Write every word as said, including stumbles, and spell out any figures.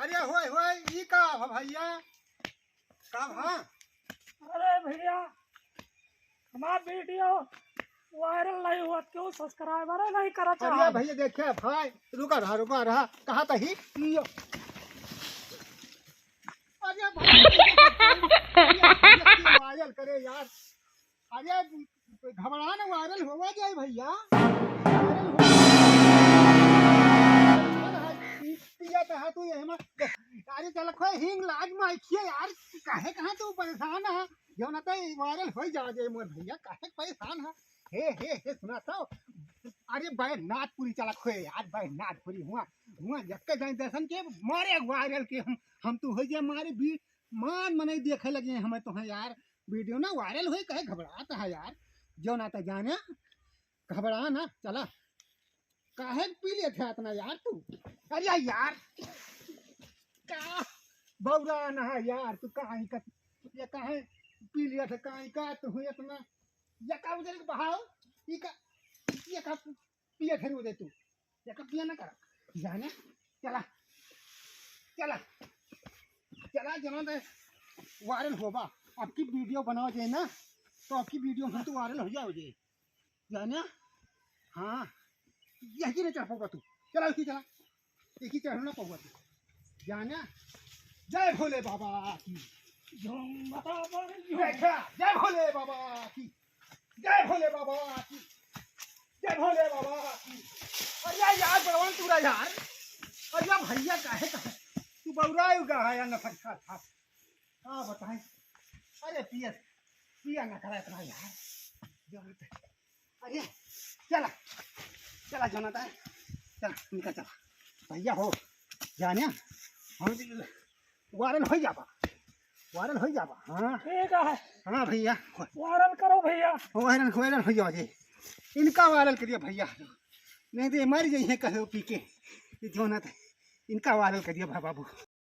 अरे होय होय, ई का भा भैया? का भा? अरे भैया, हमार video viral नहीं होत, क्यों subscriber नहीं करत अरे चाहत? भैया देखिए भाई, रुका रहा, रुका रहा, कहा था ही? यो। अरे भाई, viral करे यार। अरे घबरा न, viral होवा जाए भैया। Viral होवा जाए। पिया तो है तू यही में। अरे चल खोए हिंग लाज में आइखिए यार, काहे कहाँ तू परेशान है? जो ना तो viral हो जावा जाए मोर भैया, काहे परेशान है? हे, हे, हे, सुना तो। अरे बैनाथपुरी चला खोए यार, बैनाथपुरी हुआ, हुआ जक्के जाए दर्शन के मारे viral के हम, हम तो हो गया मारे भी मान मने देखे लगे हमें तो है यार। Video ना viral होई, कहे घबरात है यार। जो ना तो जाने, घबरा ना, चला। काहे पी लेत है इतना यार तू? अरे यार, का बौरा ना है यार तू, काहे का, ये काहे पी लेत है, काहे का तू इतना, ये का उधर के बहाव, ये का, ये का पिए फिर उदे तू, एका पिया ना करा। जाने, चला, चला, चला, जना दे viral होबा। अब की video बनावा जाए ना, तो अब की video हम तो viral हो जाओ जे। जाने, हाँ, यही नहीं चढ़ पाऊंगा तू। चला, उसकी चला, एक ही चढ़ ना पाऊंगा तू। जाने, जय भोले बाबा की। झूम बता पर झूम। देखा, जय भोले बाबा की। जय भोले बाबा की, जय भोले बाबा की। अरे यार, बड़वन तू रहा यार। अरे भैया, काहे, काहे? तू बौराए उगा है यार, नफर खा, खा। का बताएं? अरे पिया, पिया ना करा इतना यार। जरूरत है। अरे, चला, चला, जाना था। चला, निकल चला। भैया हो, जाने, हम viral हो जाबा, viral हो जाबा। हाँ। ठीक है। हाँ भैया। Viral करो भैया। Viral, viral हो जाओ जी। इनका viral करिए भैया, नहीं तो ये मर जाइए कहे पी के। ये जो ना था, इनका viral करिए भा-, बाबू।